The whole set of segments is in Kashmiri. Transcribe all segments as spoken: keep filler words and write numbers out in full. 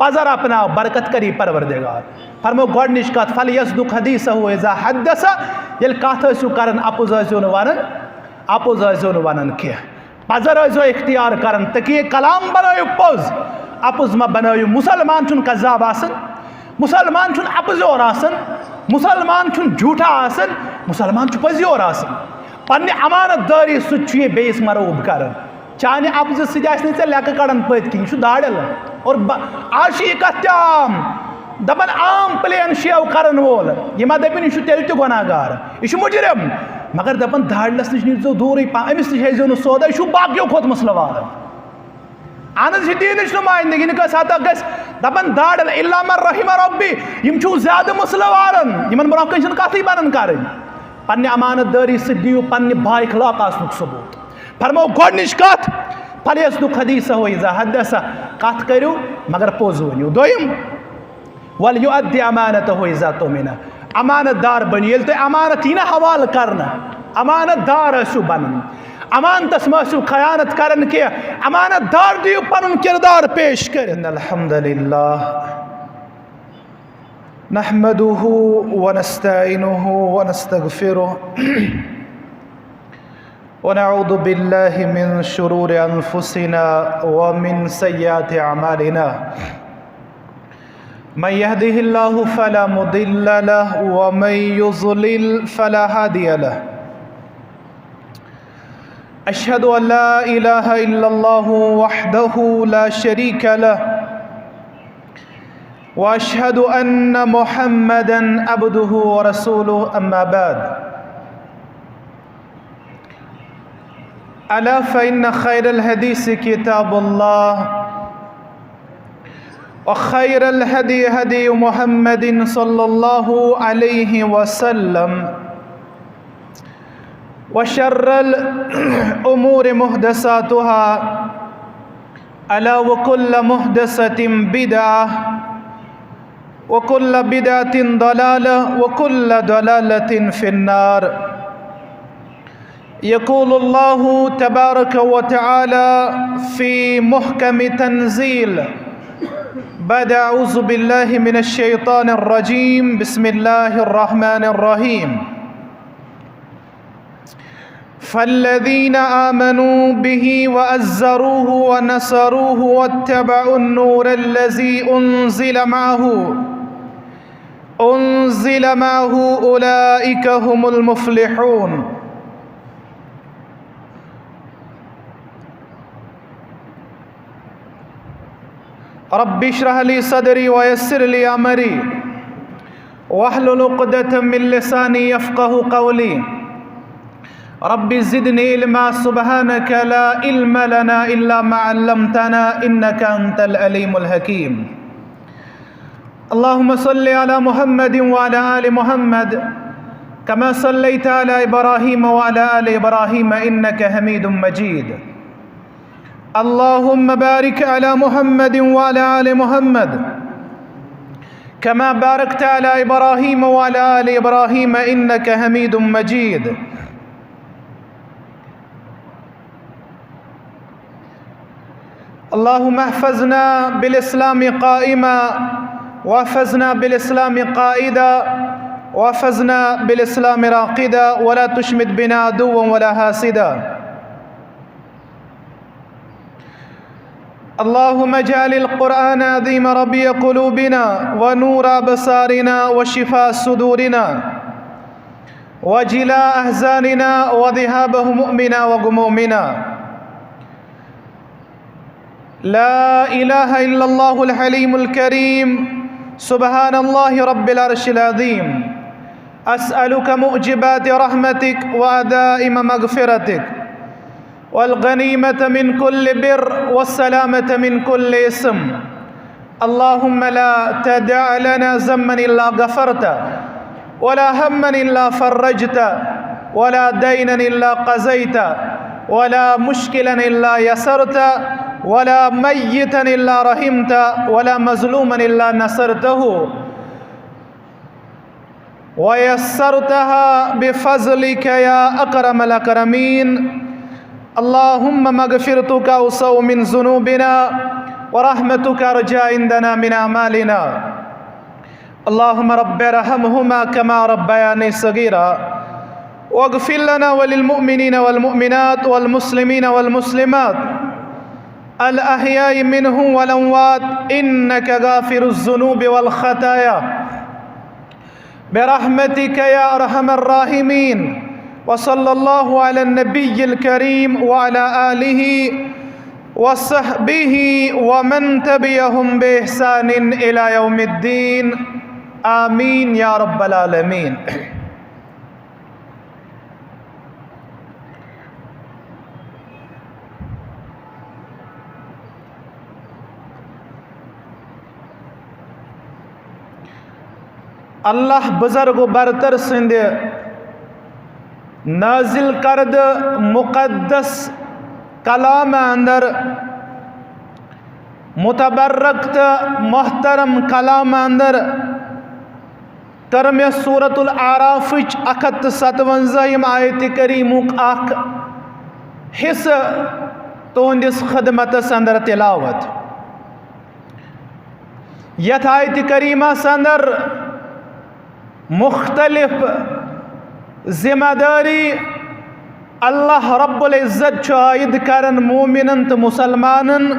پزر اپناو، برکت کری پروردگار۔ فرمو گۄڈنِچ کتھ، فلیصدق حدیثہ اذا حدث، ییٚلہِ کتھ ٲسِو کران، اپُز ٲسۍزیو نہٕ ونان، اپُز ٲسۍزیو نہٕ ونان کینٛہہ۔ پزر ٲسۍزیو اختیار کران، تاکہِ یہِ کلام بنٲیِو پوٚز، اپُز مہ بنٲیِو۔ مسلمان چھُنہٕ کذاب آسان، مسلمان چھُنہٕ اپُزیور آسان، مسلمان چھُنہٕ جھوٗٹھا آسان، مسلمان چھُ پٔزیور آسان۔ پننہِ امانت دٲری سۭتۍ چھُ یہِ بیٚیِس مروب کران۔ چانہِ اپزٕ سۭتۍ آسہِ نہٕ ژےٚ لیٚکہٕ کڑان پٔتۍ کِنۍ، یہِ چھُ داڑل۔ اور ب-، آز چھِ یہِ کتھ تہِ عام، دپان عام پلین شیو کرن وول، یہِ ما دپن یہِ چھُ تیٚلہِ تہِ گۄناہ گار، یہِ چھُ مجرم، مگر دپان داڑلس نِش نیٖرزیو دوٗرٕے پہم، أمِس نِش ہیزیو نہٕ سودا، یہِ چھُ باقیو کھۄتہٕ مسلہٕ وارن۔ اہن حظ، یہِ دیٖنٕچ نمٲیندگی نہٕ کٲنٛسہِ حد تک گژھِ، دپان داڑل الا من رحم ربی، یِم چھِو زیادٕ مسلہٕ وارن، یِمن برونٛہہ کنہِ چھنہٕ کتھٕے بنان کرٕنۍ۔ پننہِ امانت دٲری سۭتۍ دِیِو پننہِ با اخلاق آسنُک ثبوت۔ فرمو گۄڈنِچ کتھ، فلیصدق حدیثہ اذا حدث، کتھ کٔرِو مگر پوٚز ؤنِو۔ دوٚیِم، ولیؤدِ امانتہ اذا اؤتمن، امانت دار بٔنِو۔ ییٚلہِ تۄہہِ امانت یی نہ حوالہٕ کرنہٕ، امانت دار ٲسِو بنان، امانتس مہ ٲسِو خیانت کران کینٛہہ، امانت دار دِیِو پنُن کردار پیش کٔرِتھ۔ ان الحمد للہ نحمده ونستعينه ونستغفره ونعوذ بالله من شرور أنفسنا ومن سيئات أعمالنا. من يهده الله فلا مضل له ومن يضلل فلا هادي له. أشهد أن لا إله إلا الله وحده لا شريك له، وأشهد أن محمدا عبده ورسوله، أما بعد. ألا فإن خير الحديث كتاب الله، وخير الهدي هدي محمد صلى الله عليه وسلم، وشر الأمور محدثاتها، ألا وكل محدثة بدعة، وكل بدعة ضلالة، وكل ضلالة في النار. يقول الله تبارك وتعالى في محكم تنزيل، بعد أعوذ بالله من الشيطان الرجيم، بسم الله الرحمن الرحيم. فالذين آمنوا به وعزروه ونصروه واتبعوا النور الذي أنزل معه، أنزل معه أولئك هم المفلحون. رب اشرح لي صدري ويسر لي أمري واحلل عقدة من لساني يفقه قولي. رب زدني علما، سبحانك لا علم لنا إلا ما علمتنا إنك أنت العليم الحكيم. اللهم صل على محمد وعلى آل محمد كما صليت على إبراهيم وعلى آل إبراهيم إنك حميد مجيد. اللهم بارك على محمد وعلى آل محمد كما باركت على إبراهيم وعلى آل إبراهيم إنك حميد مجيد. اللهم احفظنا بالإسلام قائما، واحفظنا بالإسلام قائدا، واحفظنا بالإسلام راقدا، ولا تشمت بنا عدوا ولا حاسدا. اللهم اجعل القرآن العظيم ربيع قلوبنا ونور أبصارنا وشفاء صدورنا وجلاء أحزاننا وذهاب همومنا وغمومنا. لا إله إلا الله الحليم الكريم، سبحان الله رب العرش العظيم. أسألك موجبات رحمتك وعزائم مغفرتك والغنيمة من كل بر والسلامة من كل إثم. اللهم لا تدع لنا ذنبا إلا غفرته، ولا هما إلا فرجته، ولا دينا إلا قضيته، ولا مشكلا إلا يسرته، ولا ميتا إلا رحمته، ولا مظلوما إلا نصرته. ويسرتها بفضلك يا أكرم الأكرمين. اللهم مغفرتك أوسع من ذنوبنا، ورحمتك أرجى عندنا من أعمالنا. اللهم رب ارحمهما كما ربياني صغيرا. واغفر لنا وللمؤمنين والمؤمنات والمسلمين والمسلمات الأحياء منهم والأموات إنك غافر الذنوب والخطايا برحمتك يا أرحم الراحمين. وصلى الله على النبي الكريم وعلى آله وصحبه ومن تبعهم بإحسان إلى يوم الدين. آمين يا رب العالمين. اللہ بزرگ و برتر سٕنٛدِ نازل کردٕ مقدس کلام اندر، متبرک تہٕ محترم کلام اندر، کٔر مےٚ سورۃ الاعرافٕچ اکھ ہتھ تہٕ ستوَنزاہِم آیتِ کریمُک اکھ حصہٕ تُہنٛدِس خدمتس اندر تلاوت۔ یتھ آیتِ کریمس اندر مختلف ذمہ دٲری اللہ رب العزت چھُ عائد کران مومنن تہٕ مسلمانن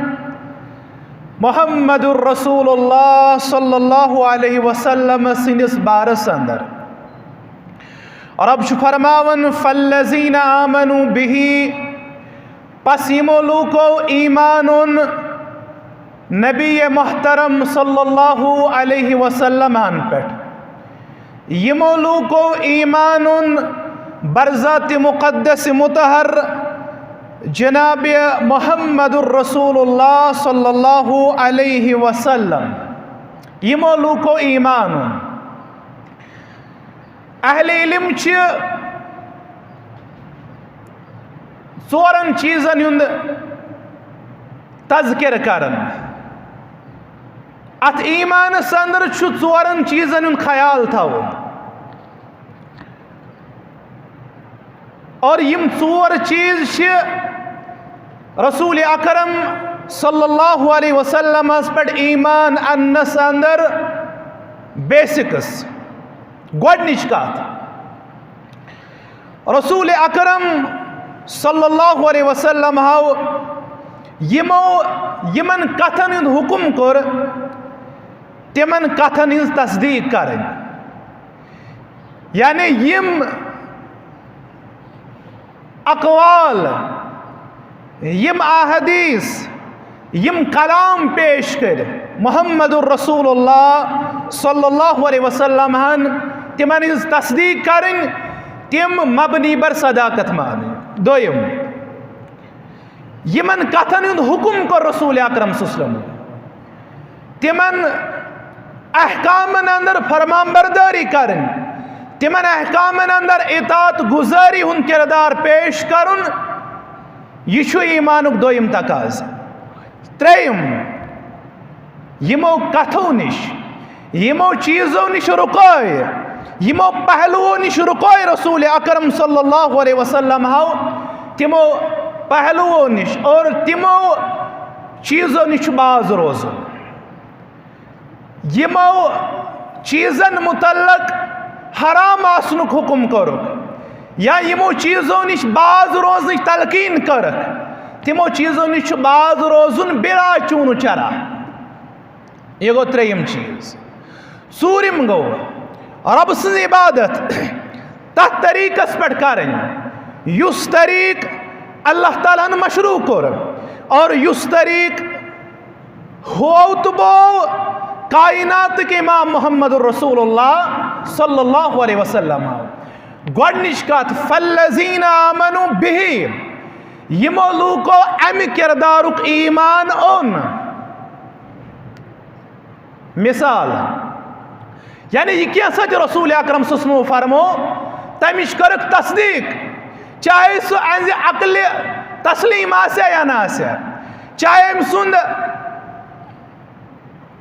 محمد رسول اللہ صلی اللہ علیہ وسلم سٕنٛدِس بارس اندر۔ رب چھُ فرماوان، فالذین آمنوا بہ، پس یِمو لوٗکو ایمان اوٚن نبی محترم صلی اللہ علیہ وسلم ہن پٮ۪ٹھ۔ یِمو لوٗکو ایمان اوٚن برذات مقدس مطہر جناب محمد الرسول اللہ صلی اللہ علیہ وسلم۔ یِمو لوٗکو ایمان اوٚن۔ اہل علم چھِ ژورن چیٖزن ہُنٛد تذکر کران۔ اتھ ایمانس اندر چھُ ژورن چیٖزن ہُنٛد خیال تھاوُن۔ اور یِم ژور چیٖز چھِ رسول اکرم صلی اللہ علیہ وسلمس پٮ۪ٹھ ایمان اننس اندر بیسکس۔ گۄڈنِچ کتھ، رسول اکرم صلی اللہ علیہ وسلم ہاو یِمو، یِمن کتھن ہُنٛد حکم کوٚر، تِمن کتھن ہٕنٛز تصدیق کرٕنۍ۔ یعنی یِم اقوال، یِم احادیث، یِم کلام پیش کٔرۍ محمد الرسول اللہ صلی اللہ علیہ وسلم ہن، تِمن ہٕنٛز تصدیق کرٕنۍ، تِم مبنی بر صداقت مانٕنۍ۔ دوٚیِم، یِمن کتھن ہُنٛد حکم کوٚر رسول اکرم صلی اللہ علیہ وسلم، تِمن احکامن اندر فرمان بردٲری کرٕنۍ، تِمن احکامن اندر اطاعت گزٲری ہُنٛد کردار پیش کرُن، یہِ چھُ ایمانُک دوٚیِم تقاضہٕ۔ ترٛیٚیِم، یِمو کتھو نِش، یِمو چیٖزو نِش رُکٲے، یِمو پہلوو نِش رُکٲے رسول اکرم صلی اللہ علیہ وسلم ہاو، تِمو پہلوو نِش اور تِمو چیٖزو نِش چھُ باز روزُن۔ یِمو چیٖزن متعلق حرام آسنُک حکم کوٚرُکھ یا یِمو چیٖزو نِش باز روزنٕچ تلقین کٔرٕکھ، تِمو چیٖزو نِش چھُ باز روزُن بلا چون و چرا۔ یہِ گوٚو ترٛیٚیِم چیٖز۔ ژوٗرِم گوٚو رۄب سٕنٛز عبادت تَتھ طریٖقس پٮ۪ٹھ کرٕنۍ، یُس طریٖق اللہ تعالیٰ ہن مشروع کوٚر اور یُس طریٖق ہوو تہٕ بوو کائناتٕکۍ امام محمد رسول اللہ صلی اللہ علیہ وسلم۔ گۄڈنِچ کتھ، فالذین آمنوا بہ، یِمو لوٗکو امہِ کردارُک ایمان اوٚن۔ مثال، یعنی یہِ کینٛہہ سا تہِ رسول اکرم صلی اللہ علیہ وسلم فرمو، تمِچ کٔرٕکھ تصدیٖق، چاہے سُہ أہنٛزِ عقلہِ تسلیم آسہِ یا نہ آسہِ، چاہے أمۍ سُنٛد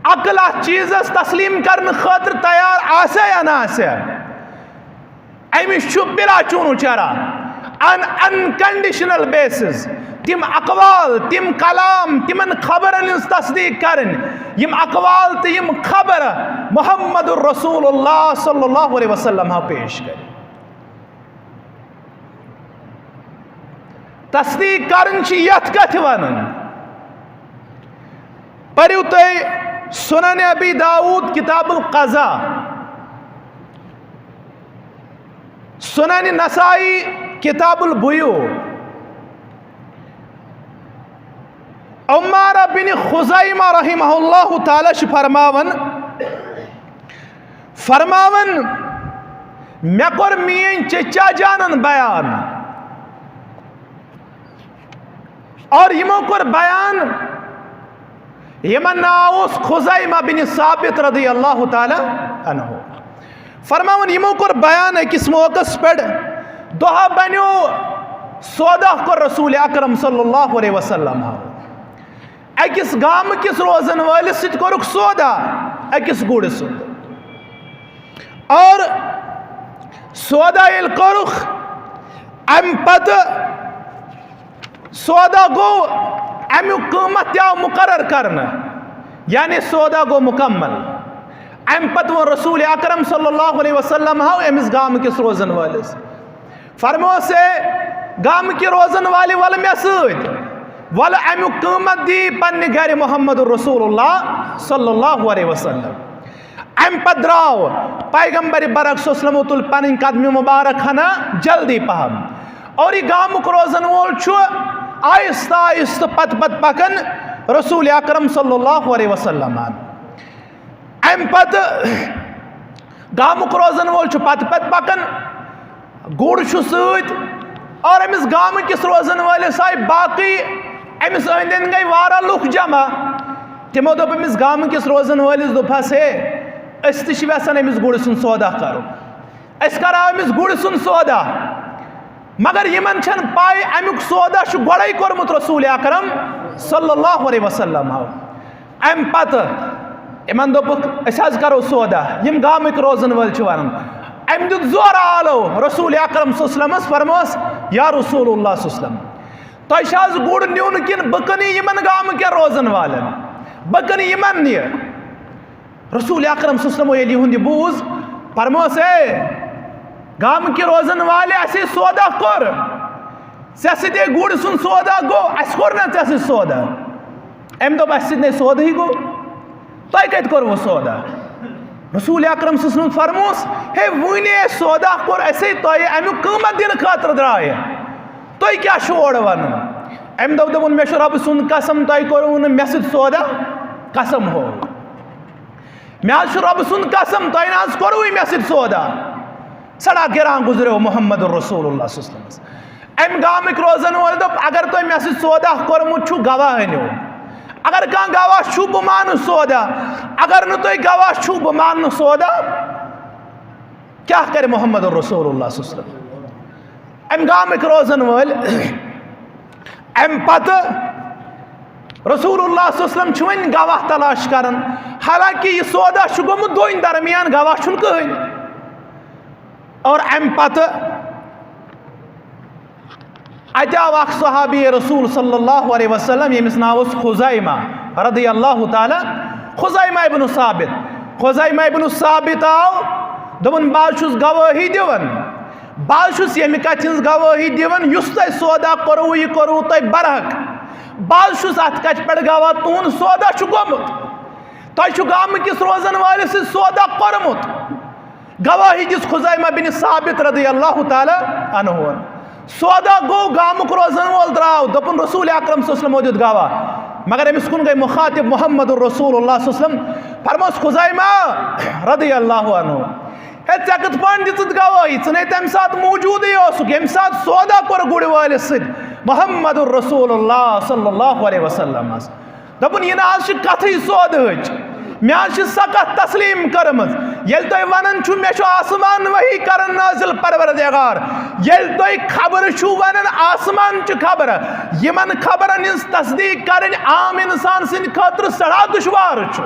عقل اتھ چیٖزس تسلیم کرنہٕ خٲطرٕ تیار آسہِ یا نہ آسہِ، أمِس چھُ بلا چون و چرا، on unconditional basis، تِم اقوال، تِم کلام، تِمن خبرن ہٕنٛز تصدیٖق کرٕنۍ، یِم اقوال تہٕ یِم خبر محمد رسول اللہ صلی اللہ علیہ وسلم ہا پیش کرِ۔ تصدیٖق کرٕنۍ چھِ یتھ کتھِ ونان۔ پٔرِو تُہۍ سنن ابی داؤد کتاب القضا، سنن نسائی کتاب البیوع۔ عمارہ بن خزیمہ رحمہ اللہ تعالیٰ چھِ فرماوان، فرماوان، مےٚ کوٚر میٲنۍ چچا جانن بیان، اور یِمو کوٚر بیان، یِمن ناو اوس خزیمہ بن ثابت رضی اللہ تعالیٰ عنہ۔ فرماوان، یِمو کوٚر بیان أکِس موقعس پٮ۪ٹھ، دۄہا بنیو، سودا کوٚر رسول اکرم صلی اللہ علیہ وسلم۔ أکِس گامہٕ کِس روزن وٲلِس سۭتۍ کوٚرُکھ سودا، أکِس گُرۍ سُنٛد۔ اور سودا ییٚلہِ کوٚرُکھ، اَمہِ پتہٕ سودا گوٚو، اَمیُک قۭمتھ تہِ آو مُقرر کرنہٕ، یعنی سودا گوٚو مُکمل۔ اَمہِ پتہٕ ووٚن رسول اکرم صلی اللہ علیہ وسلم ہو أمِس گامہٕ کِس روزن وٲلِس، فرموس، "اے گامہٕ کہِ روزن والہِ، وَلہٕ مےٚ سۭتۍ، وَلہٕ اَمیُک قۭمتھ دی پننہِ گرِ محمد رسول اللہ صلی اللہ علیہ وسلم۔" اَمہِ پتہٕ درٛاو پیغمبر برحق صلی اللہ علیہ وسلم، تُل پنٕنۍ قدمہِ مبارک ہنا جلدی پہم، اور یہِ گامُک روزن وول چھُ آہستہ آہستہ پتہٕ پتہٕ پکان رسول اکرم صلی اللہ علیہ وسلم۔ اَمہِ پتہٕ گامُک روزن وول چھُ پتہٕ پتہٕ پکان، گُر چھُ سۭتۍ، اور أمِس گامہٕ کِس روزن وٲلِس آیہِ باقٕے، أمِس أنٛدۍ أنٛدۍ گٔے واریاہ لُکھ جمع۔ تِمو دوٚپ أمِس گامہٕ کِس روزن وٲلِس، دوٚپہَس، "ہے، أسۍ تہِ چھِ یژھان أمِس گُرٕ سُنٛد سودا کرُن، أسۍ کرو أمِس گُرٕ سُنٛد سودا۔" مگر یِمن چھَنہٕ پَے، اَمیُک سودا چھُ گۄڈَے کوٚرمُت رسول اکرم صلی اللہ علیہ وسلم۔ اَمہِ پتہٕ یِمن دوٚپُکھ، "أسۍ حظ کرو سودا۔" یِم گامٕکۍ روزن وٲلۍ چھِ وَنان، اَمہِ دیُت زورٕ آلو رسول اکرم صلی اللہ علیہ وسلمس، فرموس، "یا رسول اللہ صلی اللہ علیہ وسلم، تۄہہِ چھا آز گُر نیُن کِنہٕ بہٕ کٕنہٕ یِمن گامہٕ کٮ۪ن روزن والٮ۪ن؟ بہٕ کٕنہٕ یِمن یہِ؟" رسول اکرم صلی اللہ علیہ وسلم ییٚلہِ یِہُنٛد یہِ بوٗز، فرموس، "اے گامہٕ کہِ روزن والہِ، اَسہِ سودا کوٚر، ژےٚ سۭتۍ گُر سُنٛد سودا گوٚو، اَسہِ کوٚر نہ ژےٚ سۭتۍ سودا؟" أمۍ دوٚپ، "اَسہِ سۭتۍ نے سودٕے گوٚو، تۄہہِ کَتہِ کوٚروٕ سودا؟" رسول اکرم صلی اللہ علیہ وسلم فرموس، "ہے، وُنی اَسہِ سودا کوٚر اَسے تۄہہِ، اَمیُک قۭمتھ دِنہٕ خٲطرٕ درٛایہِ، تُہۍ کیٛاہ چھِو اورٕ وَنان؟" أمۍ دوٚپ، دوٚپُن، "مےٚ چھُ رۄبہٕ سُنٛد قسم، تۄہہِ کوٚروٕ نہٕ مےٚ سۭتۍ سودا، قسم ہو۔" مےٚ حظ چھُ رۄبہٕ سُنٛد قسم، تۄہہِ نہ حظ کوٚروٕے مےٚ سۭتۍ سودا۔ سڑا گِران گُزریو محمد رسول اللہ صلی اللہ علیہ وسلم۔ اَمہِ گامٕکۍ روزن وٲلۍ دوٚپ، "اگر تۄہہِ مےٚ سۭتۍ سودا کوٚرمُت چھُ، گواہ أنِو۔ اگر کانٛہہ گواہ چھُ، بہٕ مانہٕ سودا۔ اگر نہٕ تۄہہِ گواہ چھُ، بہٕ مانہٕ نہٕ سودا۔" کیٛاہ کرِ محمد رسول اللہ صلی اللہ علیہ وسلم؟ اَمہِ گامٕکۍ روزن وٲلۍ، اَمہِ پتہٕ رسول اللہ صلی اللہ علیہ وسلم چھُ وۄنۍ گواہ تلاش کران، حالانکہ یہِ سودا چھُ گوٚمُت دۄن درمیان، گواہ چھُنہٕ کٕہٕنۍ۔ اور اَمہِ پتہٕ اَتہِ آو اکھ صحابی رسول صلی اللہ علیہ وسلم، ییٚمِس ناو اوس خزیمہ رضی اللہ تعالیٰ، خزیمہ ابن ثابت۔ خزیمہ ابن ثابت آو، دوٚپُن، "بہٕ حظ چھُس گوٲہی دِوان، بہٕ حظ چھُس ییٚمہِ کَتھِ ہٕنٛز گوٲہی دِوان، یُس تۄہہِ سودا کوٚروٕ، یہِ کوٚروٕ تۄہہِ برحق۔ بہٕ حظ چھُس اَتھ کَتھِ پٮ۪ٹھ گواہ، تُہُنٛد سودا چھُ گوٚمُت۔ تۄہہِ چھُ گامہٕ کِس روزن وٲلِس سۭتۍ سودا کوٚرمُت۔" گواہی دِژ خزیمہ بن ثابت رضی اللہ تعالیٰ عنہ۔ سودا گوٚو، گامُک روزن وول درٛاو، دوٚپُن، "رسول اکرم صلی اللہ علیہ وسلمو دیُت گواہ۔" مگر أمِس کُن گٔے مخاطب محمد رسول اللہ صلی اللہ علیہ وسلم، فرموس، "خزیمہ رضی اللہ عنہ، ہے، ژےٚ کِتھ پٲٹھۍ دِژٕتھ گواہی؟ ژٕ نے تَمہِ ساتہٕ موٗجوٗدٕے اوسُکھ، ییٚمہِ ساتہٕ سودا کوٚر گُرۍ وٲلِس سۭتۍ محمد رسول اللہ صلی اللہ علیہ وسلمس۔" دوٚپُن، "یہِ نہ حظ چھِ کَتھٕے سودٕچ۔ مےٚ حظ چھِ سۄ کَتھ تسلیٖم کٔرمٕژ۔ ییٚلہِ تُہۍ وَنان چھِو، مےٚ چھُ آسمان وحی کران نازل پروردگار، ییٚلہِ تُہۍ خبرٕ چھِو وَنان، آسمان چہِ خبرٕ، یِمَن خبرَن ہٕنٛز تصدیٖق کَرٕنۍ عام اِنسان سٕنٛدِ خٲطرٕ سٮ۪ٹھاہ دُشوار چھُ۔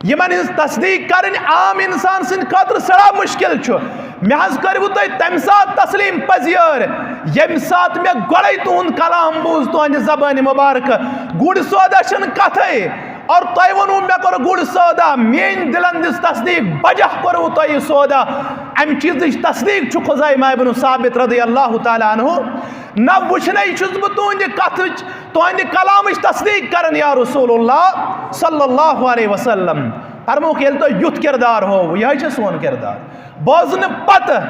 یِمَن ہٕنٛز تصدیٖق کَرٕنۍ عام اِنسان سٕنٛدِ خٲطرٕ سٮ۪ٹھاہ مُشکِل چھُ۔ مےٚ حظ کٔروٕ تۄہہِ تَمہِ ساتہٕ تسلیٖم پذیٖر، ییٚمہِ ساتہٕ مےٚ گۄڈَے تُہُنٛد کلام بوٗز تُہٕنٛدِ زبانہِ مُبارکہٕ۔ گُر سودا چھَنہٕ کَتھَے، اور تۄہہِ ووٚنوُ مےٚ کوٚر گُر سودا، میٛٲنۍ دِلَن دِژ تصدیٖق، بجا کوٚروُ تۄہہِ یہِ سودا۔ اَمہِ چیٖزٕچ تصدیٖق چھُ خُزیمہ ابن ثابت رضی اللہ تعالیٰ عنہ۔ نہ وٕچھنَے چھُس بہٕ تُہٕنٛدِ کَتھٕچ، تُہٕنٛدِ کلامٕچ تصدیٖق کران، یا رسول اللہ صلی اللہ علیہ وسلم۔ فرمووُکھ، ییٚلہِ تۄہہِ یُتھ کردار ہووُ، یِہوٚے چھُ سون کردار۔ بوزنہٕ پتہٕ،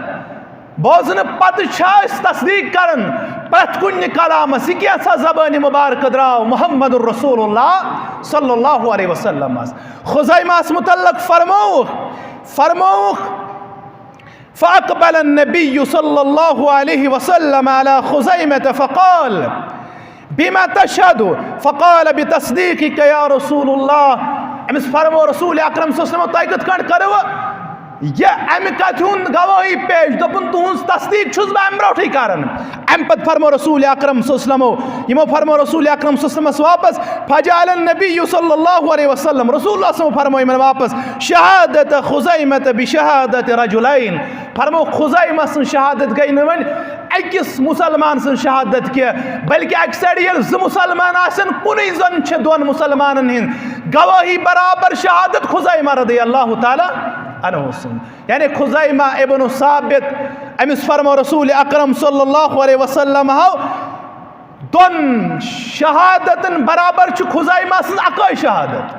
بوزنہٕ پتہٕ چھا أسۍ تصدیٖق کران پرٛٮ۪تھ کُنہِ کلامس؟ یہِ کینٛژھا زبانہِ مبارکہٕ درٛاو محمد رسول اللہ صلی اللہ علیہ وسلمس۔ خزیمس متعلق فرمووُکھ، فرمووُکھ، فأقبل النبي صلى الله عليه وسلم على خزيمة فقال، بما تشهد؟ فقال، بتصديقك يا رسول الله۔ أمِس فرمو رسول اکرم صلی اللہ علیہ وسلم، تۄہہِ کِتھ کٔنۍ کٔروٕ یہِ اَمہِ کَتھِ ہُنٛد گوٲہی پیش؟ دوٚپُن، تُہٕنٛز تصدیٖق چھُس بہٕ اَمہِ برونٛٹھٕے کران۔ اَمہِ پتہٕ فرمو رسول اکرم صلی اللہ علیہ وسلمو، یِمو فرمو رسول اکرم صلی اللہ علیہ وسلمس واپس، فجعل النبي صلى الله عليه وسلم، رسول اللہ صلی اللہ علیہ وسلم فرمو یِمن واپس، شهادة خزيمة بشهادة رجلين۔ فرمو، خزیمہ سٕنٛز شہادت گٔے نہٕ وۄنۍ أکِس مُسلمان سٕنٛز شہادت کینٛہہ، بلکہِ اَکہِ سایڈٕ ییٚلہِ زٕ مُسلمان آسن، کُنُے زوٚن چھِ دۄن مُسلمانن ہٕنٛز گوٲہی برابر شہادت خزیمہ رضی اللہ تعالیٰ عنہ سٕنٛز۔ یعنی خزیمہ ابن ثابت، أمِس فرمو رسول اکرم صلی اللہ علیہ وسلم ہو، دۄن شہادتن برابر چھُ خزیمہ سٕنٛز اکٲے شہادت۔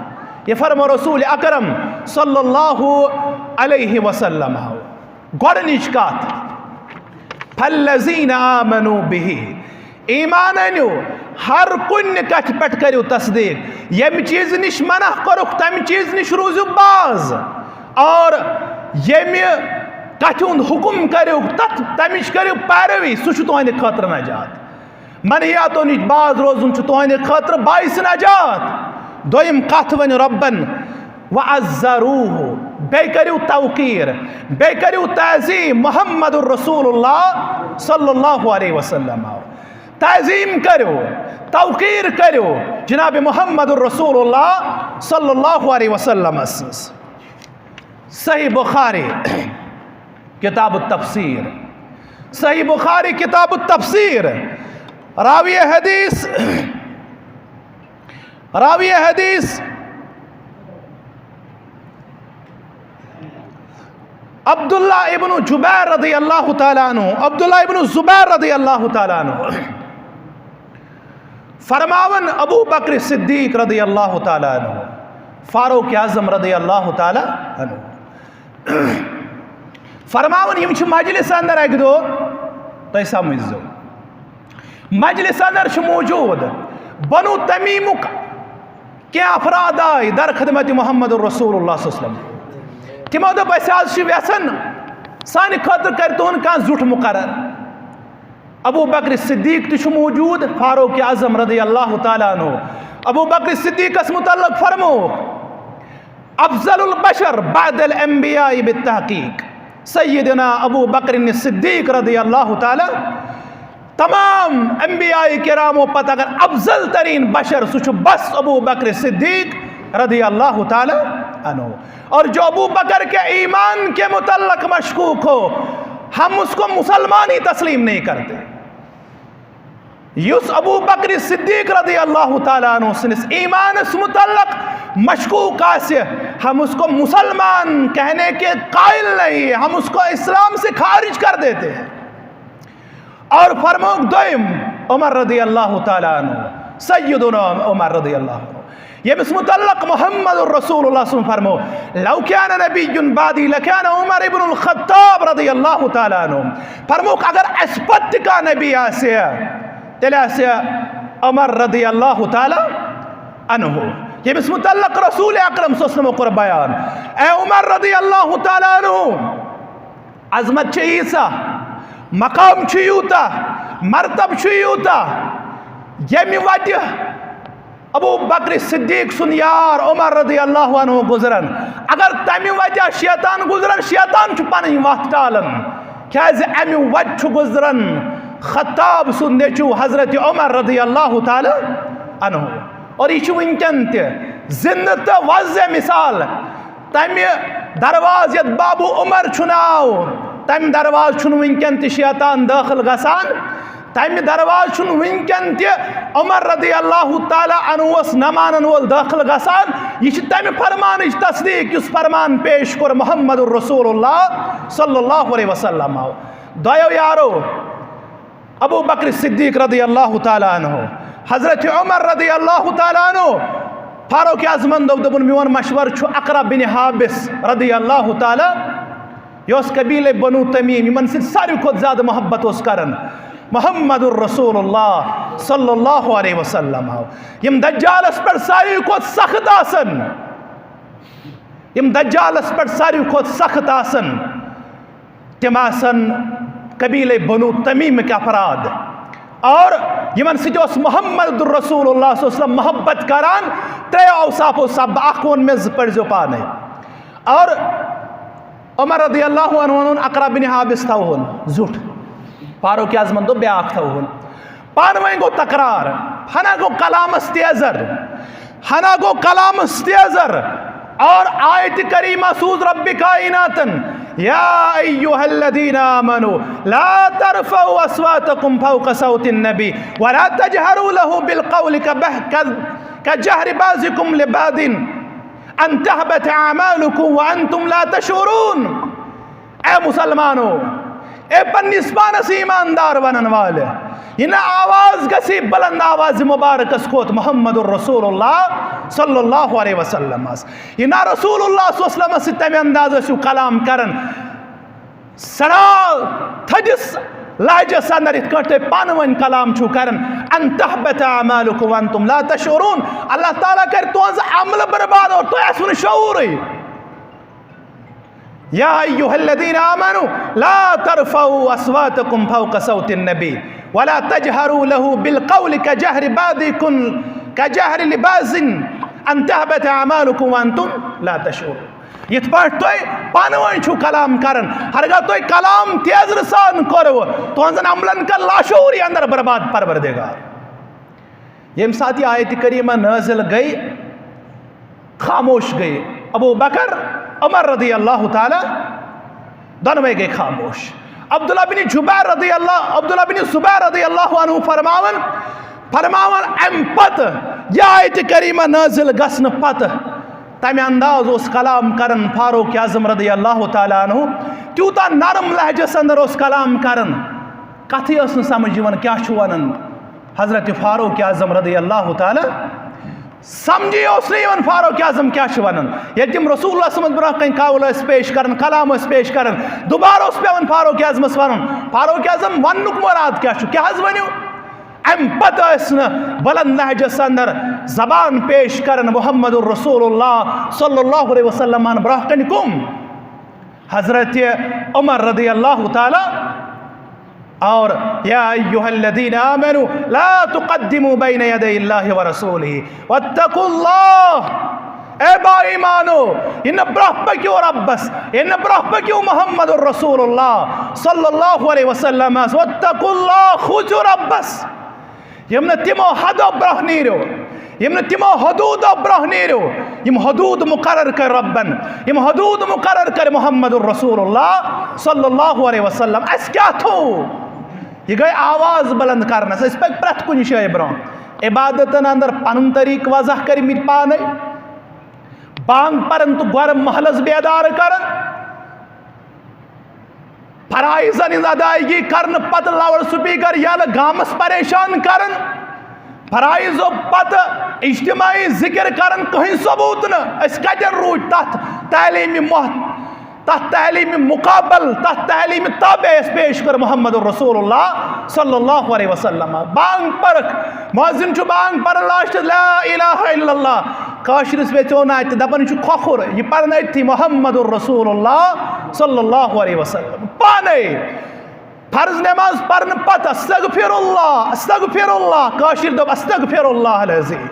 یہِ فرمو رسول اکرم صلی اللہ علیہ وسلم ہو۔ گۄڈٕنِچ کتھ، فالذین آمنوا به، ایمان أنِو، ہر کُنہِ کتھِ پٮ۪ٹھ کٔرِو تصدیٖق، ییٚمہِ چیٖزٕ نِش منع کوٚرُکھ، تمہِ چیٖزٕ نِش روٗزِو باز، اور ییٚمہِ کتھِ ہُنٛد حُکُم کٔرِو، تتھ، تمِچ کٔرِو پیروی، سُہ چھُ تُہنٛدِ خٲطرٕ نجات۔ منحیاتو نِش باز روزُن چھُ تُہنٛدِ خٲطرٕ باعث نجات۔ دوٚیِم کتھ ونہِ رۄبن، وعزروه، بیٚیہِ کٔرِو توقیٖر، بیٚیہِ کٔرِو تعظیٖم محمد رسول اللہ صلی اللہ علیہ وسلم۔ تعظیٖم کٔرِو، توقیٖر کٔرِو جناب محمد رسول اللہ صلی اللہ علیہ وسلم سٕنٛز۔ صحیح بخاری، کتاب التفسیر۔ صحیح بخاری، کتاب التفسیر۔ راوی حدیث، راوی حدیث عبداللہ ابن جبیر رضی اللہ تعالیٰ عنہ، عبداللہ ابن زبیر رضی اللہ تعالیٰ عنہ۔ فرماون ابو بکر صدیق رضی اللہ تعالیٰ عنہ، فاروق اعظم رضی اللہ تعالیٰ عنہ۔ فرماون، یِم چھِ مجلس اندر اکہِ دۄہ، تُہۍ سمجھزیو، مجلس اندر چھِ موجود بنو تمیمُک کینٛہہ افراد آے در خدمت محمد رسول اللہ صلی اللہ علیہ وسلم۔ تِمو دوٚپ، أسۍ حظ چھِ یژھان سانہِ خٲطرٕ کرِ تُہُنٛد کانٛہہ زیُٹھ مقرر۔ ابو بکر صدیق تہِ چھُ موجود، فاروق اعظم رضی اللہ تعالیٰ عنہ۔ ابو بکر صدیقس متعلق فرمووُکھ، افضل البشر بعد الانبیاء بالتحقیق، سیدنا ابو بکر صدیق رضی اللہ تعالیٰ، تمام انبیاء کرامو پتہٕ اگر افضل ترین بشر، سُہ چھُ بس ابو بکر صدیق رضی اللہ تعالیٰ عنہ۔ اور جو ابو بکر کے ایمان کے متعلق مشکوک ہو، ہم اس کو مسلمان ہی تسلیم نہیں کرتے۔ یُس ابو بکر صدیق رضی اللہ تعالیٰ عنہ سٕنٛدِس ایمانس متعلق مشکوک آسہِ، ہم اس کو مسلمان کہنے کے قائل نہیں، ہم اس کو اسلام سے خارج کر دیتے ہیں۔ اور فرمووُکھ دوٚیِم، عمر رضی اللہ تعالیٰ عنہ، سیدنا عمر رضی اللہ عنہ، ییٚمِس متعلق محمد رسول اللہ صلی اللہ علیہ وسلم فرمو، لو کان نبی بعدی لکان عمر ابن الخطاب رضی اللہ تعالیٰ عنہ۔ فرمووُکھ، اگر اسہِ پتہٕ تہِ کانٛہہ نبی آسہِ، تیٚلہِ آسہِ عمر رضی اللہ تعالیٰ عنہ، ییٚمِس متعلق رسول اکرم صلی اللہ علیہ وسلم کوٚر بیان، اے عمر رضی اللہ تعالیٰ عنہ، عظمت چھِ ییٖژاہ، مقام چھُ یوٗتاہ، مرتب چھُ یوٗتاہ، ییٚمہِ وتہِ ابو بکر صدیق سُنٛد یار عمر رضی اللہ عنہ گُزرن، اگر تمہِ وتہِ شیطان گُزرن، شیطان چھُ پنٕنۍ وتھ ٹالان، کیازِ امہِ وتہِ چھُ گُزرن خطاب سُنٛد نیٚچو حضرت عمر رضی اللہ تعالیٰ عنہ۔ اور یہِ چھُ وٕنکٮ۪ن تہِ زندٕ تہٕ وۄزٕ مثال۔ تمہِ دروازٕ یتھ بابو عمر چھُ ناو، تَمہِ دروازٕ چھُنہٕ وٕنکٮ۪ن تہِ شیطان دٲخل گژھان، تَمہِ دروازٕ چھُنہٕ وٕنکٮ۪ن تہِ عمر رضی اللہ تعالیٰ عنہ اوس نہ مانن وول دٲخل گژھان۔ یہِ چھِ تَمہِ فرمانٕچ تصدیٖق یُس فرمان پیش کوٚر محمد رسول اللہ صلی اللہ علیہ وسلم۔ دۄیو یارو، ابو بکر صدیق رضی اللہ تعالیٰ عنہ، حضرت عمر رضی اللہ تعالیٰ عنہ، فاروق اعظمن دوٚپ، دوٚپُن، میون مشورٕ چھُ اقرع بن حابس رضی اللہ تعالیٰ، یہِ اوس قبیلے بنو تمیم، یِمن سۭتۍ ساروی کھۄتہٕ زیادٕ محبت اوس کران محمد رسول اللہ صلی اللہ علیہ وسلم۔ یِم دجالس پٮ۪ٹھ ساروی کھۄتہٕ سخت آسن، یِم دجالس پٮ۪ٹھ ساروی کھۄتہٕ سخت آسن، تِم آسن قبیلے بنو تمیمٕکۍ افراد، اور یِمن سۭتۍ اوس محمد رسول اللہ صلی اللہ علیہ وسلم محبت کران۔ ترٛیو اوصافو سببہٕ، اکھ ووٚن مےٚ، زٕ پٔرۍزیو پانے۔ اور عمر رضی اللہ عنہ ووٚنُن، اقرع بن حابس تھاوہون زیُٹھ، فاروق اعظمن دوٚپ، بیٛاکھ تھاوہون۔ پانہٕ ؤنۍ گوٚو تکرار، ہنا گوٚو کلامس تیزر، ہنا گوٚو کلامس تیزر۔ اور آیت کریمہ سوز رب کائناتن، یا ایھا الذین آمنوا لا ترفعوا اصواتکم فوق صوت النبی ولا تجهروا له بالقول كبه- ك- كجهر بعضکم لبعض ان تحبط اعمالکم وانتم لا تشعرون۔ اے مسلمانو، اے پننِس پانس ایماندار ونن والہِ، یہِ نہ آواز گژھِ بلند آواز مبارکس کھوت محمد رسول اللہ صلی اللہ علیہ وسلم۔ یہِ نہ رسول اللہ صلی اللہ علیہ وسلم سۭتۍ تمہِ انداز ٲسِو کلام کران، سڑا تھدِس لہجس اندر یِتھ کٲٹھۍ تُہۍ پانہٕ ؤنۍ کلام چھِو کران، ان تحبط اعمالکم وانتم لا تشعرون، اللہ تعالیٰ کرِ تُہنٛز عملہٕ برباد اور تۄہہِ آسِوٕ نہٕ شعوٗرٕے۔ یا ایھا الذین آمنوا لا ترفعوا اصواتکم فوق صوت النبی ولا تجهروا له بالقول كجهر بعضکم كجهر لبعض ان تحبط اعمالکم وانتم لا تشعرون۔ یِتھ پٲٹھۍ تُہۍ پانہٕ ؤنۍ چھِو کلام کران، ہرگاہ تُہۍ کلام تیزرٕ سان کوٚروٕ، تُہنٛزن عملن کر لاشعوٗری اندر برباد پروردگار۔ ییٚمہِ ساتہٕ یہِ آیت کریمہ نازل گٔے، خاموش گٔے۔ ابو بکر، عمر رضی اللہ تعالیٰ، دۄنوَے گٔے خاموش۔ عبداللہ بن جبیر رضی اللہ، عبداللہ بن زبیر رضی اللہ عنہ فرماوان، فرماوان، اَمہِ پتہٕ، یہِ آیت کریمہ نازل گژھنہٕ پتہٕ، تَمہِ انداز اوس کلام کران فاروق اعظم رضی اللہ تعالیٰ عنہ، تیوٗتاہ نرم لہجس اندر اوس کلام کران، کتھٕے ٲس نہٕ سمجھ یِوان کیٛاہ چھُ ونان۔ حضرت فاروق اعظم رضی اللہ تعالیٰ سمجھے اوس نہٕ یِوان فاروق اعظم کیٛاہ چھُ ونان۔ ییٚلہِ تِم رسول اللہ صلی اللہ علیہ وسلمس برونٛہہ کنہِ قول ٲسۍ پیش کران، کلام ٲسۍ پیش کران، دوبارٕ اوس پٮ۪وان فاروق اعظمس ونُن، فاروق اعظم، وننُک مراد کیٛاہ چھُ؟ کیٛاہ حظ ؤنِو؟ امہِ پتہٕ ٲسۍ نہٕ بلند لہجس اندر زبان پیش کران محمد رسول اللہ صلی اللہ علیہ وسلم برونٛہہ کنہِ کم؟ حضرت عمر رضی اللہ تعالیٰ اور یا ایھا الذین آمنوا لا تقدموا بین یدی اللہ ورسولہ واتقوا اللہ۔ اے با ایمانو، یہِ نہٕ برونٛہہ پٔکِو رۄبس، یہِ نہٕ برونٛہہ پٔکِو محمد رسول اللہ صلی اللہ علیہ وسلمس، واتقوا اللہ، کھوٗژِو رۄبس۔ یِم نہٕ تِمو حدو برونٛہہ نیٖرِو، یِم نہٕ تِمو حدوٗدو برونٛہہ نیٖرِو، یِم حدوٗد مُقرر کٔرۍ رۄبن، یِم حدوٗد مُقرر کٔرۍ محمد رسول اللہ صلی اللہ علیہ وسلم۔ اَسہِ کیٛاہ تھوٚو؟ یہِ گٔے آواز بلند کرنس۔ اَسہِ پَزِ پرٛٮ۪تھ کُنہِ جایہِ برونٛہہ عبادتن اندر پنُن طریٖقہٕ وضاح کٔرمٕتۍ پانے، بانگ پرن تہٕ گۄرٕ محلس بیدار کرن۔ فرائضن ہٕنٛز ادائیگی کرنہٕ پتہٕ لاؤڈ سپیکر یلہٕ گامس پریشان کران، فرائضو پتہٕ اجتماعی ذکر کران، کٕہٕنۍ ثبوت نہٕ۔ أسۍ کتٮ۪ن روٗدۍ تتھ تعلیٖمہِ مۄ-، تتھ تعلیٖمہِ مُقابل، تتھ تعلیٖمہِ تابع اَسہِ پیش کٔر محمد رسول اللہ صلی اللہ علیہ وسلم۔ بانگ پرکھ، مؤذن چھُ بانگ پران لاسٹس لا الہ الا اللہ، کٲشرِس ویژیو نہٕ اَتہِ، دَپان چھُ کھۄکھُر، یہِ پَرن أتھی محمد رسول اللہ صلی اللہ علیہ وسلم۔ پانے فرض نماز پَرنہٕ پَتہٕ استغفر اللہ، استغفر اللہ، کٲشِر دوٚپ استغفر اللہ العظیم،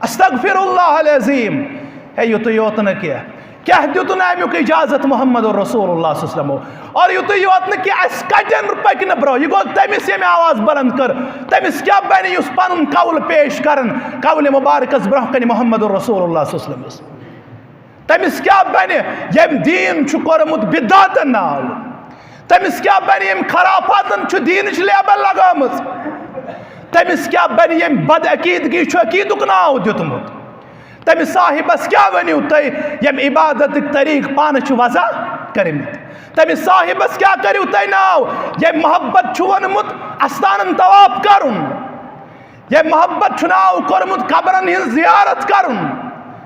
استغفر اللہ العظیم۔ ہے، یُتُے یوت نہٕ کینٛہہ، کیٛاہ دیُتُن اَمیُک اجازت محمد رسول اللہ صلی اللہ علیہ وسلمو؟ اور یُتُے یوت نہٕ کینٛہہ، اَسہِ کَتٮ۪ن پَکہِ نہٕ برٛونٛہہ؟ یہِ گوٚو تٔمِس ییٚمہِ آواز بلند کٔر، تٔمِس کیٛاہ بَنہِ یُس پَنُن قول پیش کَرن، قول مبارکَس برٛونٛہہ کَنہِ محمد رسول اللہ صلی اللہ علیہ وسلم؟ تٔمِس کیٛاہ بَنہِ ییٚمۍ دیٖن چھُ کوٚرمُت بدعتَن ناو؟ تٔمِس کیٛاہ بَنہِ ییٚمۍ خرافاتَن چھُ دیٖنٕچ لیبل لگٲمٕژ؟ تٔمِس کیٛاہ بَنہِ ییٚمۍ بدعقیٖدگی چھُ عقیٖدُک ناو دیُتمُت؟ تٔمِس صاحبَس کیٛاہ ؤنِو تُہۍ ییٚمۍ عبادتٕکۍ طریٖقہٕ پانہٕ چھِ وضع کٔرمٕتۍ؟ تٔمِس صاحبَس کیٛاہ کٔرِو تُہۍ ناو ییٚمۍ محبت چھُ ووٚنمُت اَستانَن طواف کَرُن؟ ییٚمۍ محبت چھُ ناو کوٚرمُت قبرَن ہٕنٛز زیارت کَرُن؟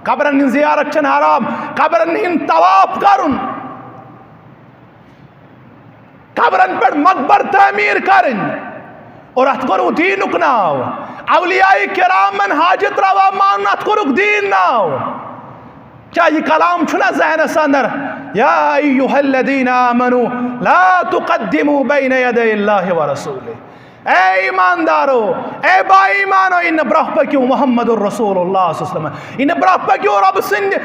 قبرَن ہٕنٛز زیارت چھَنہٕ حرام، قبرَن ہُنٛد طواف کَرُن، قبرن پٮ۪ٹھ مقبر تعمیٖر کرٕنۍ، اور اتھ کوٚرُکھ دیٖنُک ناو۔ اولیاء کرامن حاجت روا مانُن، اتھ کوٚرُکھ دیٖن ناو۔ کیٛاہ یہِ کلام چھُنہ ذہنس اندر؟ یا ایھا الذین آمنوا لا تقدموا بین یدی اللہ ورسولہ۔ اے ایماندارو، اے با ایمانو، یہِ نہٕ برٛونٛہہ پٔکِو محمد رسول اللہ صلی اللہ علیہ وسلم، یہِ نہٕ برٛونٛہہ پٔکِو رۄب سٕنٛدِ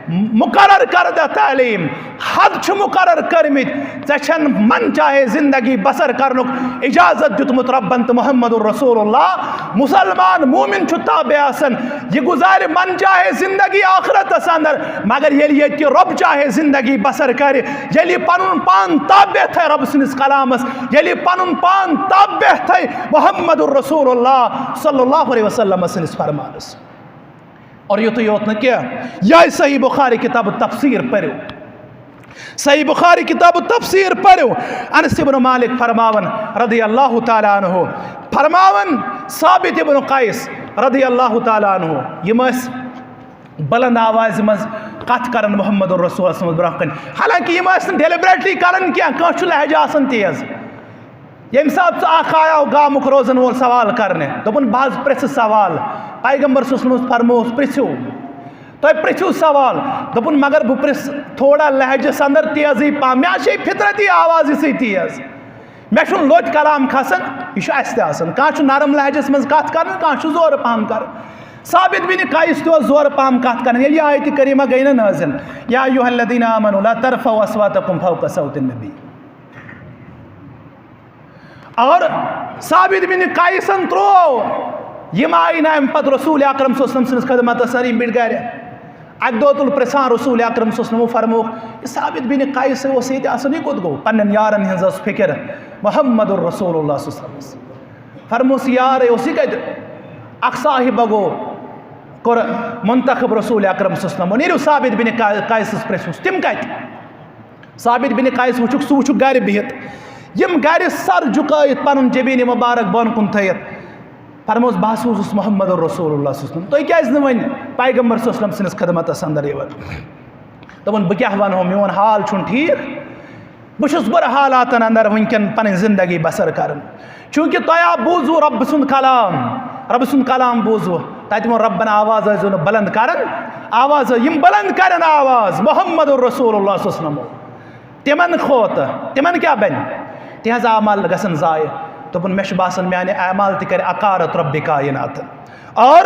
مقرر کردہ تعلیٖم۔ حد چھِ مقرر کٔرمٕتۍ، ژےٚ چھَن من چاہے زندگی بسر کرنُک اجازت دیُتمُت رۄبن تہٕ محمد رسول اللہ۔ مسلمان مومن چھُ تابع آسان، یہِ گُزارِ من چاہے زندگی آخرتس اندر، مگر ییٚلہِ ییٚتہِ رۄب چاہے زندگی بسر کرِ، ییٚلہِ یہِ پنُن پان تابع تھایہِ رۄب سٕنٛدِس کلامس، ییٚلہِ یہِ پنُن پان تابع تھایہِ محمد رسول اللہ صلی اللہ علیہ وسلم سٕنٛدِس فرمانس۔ اور یُتُے یوت نہٕ کینٛہہ، یِہوٚے صحیح بخاری کتاب تفسیر پٔرِو۔ صحیح بخاری کتاب تفسیر پٔرِو۔ انس ابن مالک فرماوان رضی اللہ تعالیٰ عنہ، فرماوان ثابت ابن قیس رضی اللہ تعالیٰ عنہ، یِم ٲسۍ بلند آوازِ منٛز کتھ کران محمد رسول صلی اللہ علیہ وسلم برونٛہہ کنہِ، حالانکہ یِم ٲسۍ نہٕ deliberately کران کینٛہہ، کٲنٛسہِ چھُ لہجہ آسان تیز۔ ییٚمہِ ساتہٕ سُہ اکھ آیاو گامُک روزن وول سوال کرنہِ، دوٚپُن، "بہٕ حظ پرٛژھٕ سوال۔" پیغمبر صلی اللہ علیہ وسلمس فرمووُس، "پرٛژھِو، تُہۍ پرٛژھِو سوال۔" دوٚپُن، "مگر بہٕ پرٛژھٕ تھوڑا لہجس اندر تیزٕے پہم، مےٚ چھے فطرتی آواز یِژھٕے تیز، مےٚ چھُنہٕ لوٚت کلام کھسان، یہِ چھُ اسہِ تہِ آسان، کانٛہہ چھُ نرم لہجس منٛز کتھ کران، کانٛہہ چھُ زورٕ پہم کران۔" ثابت بن قیس تہِ اوس زورٕ پہم کتھ کران، ییٚلہِ یہِ آیتِ کریمہ گٔے نہ نازل، یا ایھا الذین آمنوا لا ترفعوا اصواتکم فوق صوت النبی۔ اور ثابت بن قیسن ترٛوو یِم آیہِ نہٕ اَمہِ پتہٕ رسول اکرم صلی اللہ علیہ وسلم سٕنٛدِس خدمتس سر یِم بِٹھۍ گرِ۔ اکہِ دۄہ تُل پرژھان رسول اکرم صلی اللہ علیہ وسلم، فرمووُکھ، "یہِ ثابت بن قیس اوس ییٚتہِ آسان، یہِ کوٚت گوٚو؟" پننٮ۪ن یارن ہٕنٛز ٲس فکر، محمد رسول اللہ صلی اللہ علیہ وسلم۔ فرموس، "یار اوس یہِ کتہِ؟" اکھ صاحبہ گوٚو، کوٚر منتخب رسول اکرم صلی اللہ علیہ وسلم، "نیٖرِو ثابت بن قیسس پرژھوس، تِم کتہِ؟" ثابت بن قیس وٕچھُکھ، سُہ وٕچھُکھ گرِ بِہِتھ۔ یِم گرِ سر جُکٲیِتھ، پنُن جبین مبارک بۄن کُن تھٲیِتھ، فرموس، "بہٕ ہسا اوسُس محمد رسول اللہ صلی اللہ علیہ وسلم۔ تُہۍ کیازِ نہٕ وۄنۍ پیغمبر صلی اللہ علیہ وسلم سٕنٛدِس خدمتس اندر یِوان؟" دوٚپُن، "بہٕ کیٛاہ ونہو، میون حال چھُنہٕ ٹھیٖک۔ بہٕ چھُس بُرٕ حالاتن اندر وٕنکٮ۪ن پنٕنۍ زندگی بسر کران۔" چوٗنٛکہِ تۄہہِ آو بوٗزوُ رۄب سُنٛد کلام، رۄب سُنٛد کلام بوٗزوُ، تتہِ ووٚن رۄبن، آواز ٲسۍزیو نہٕ بلند کران، آواز ٲس، یِم بلند کرن آواز محمد رسول اللہ صلی اللہ علیہ وسلم، تِمن کھوتہٕ، تِمن کیٛاہ بنہِ؟ تِہنٛز اعمال گژھن ضایع۔ دوٚپُن، مےٚ چھُ باسان، میانہِ اعمال تہِ کرِ عقارت رۄبِ کائنات۔ اور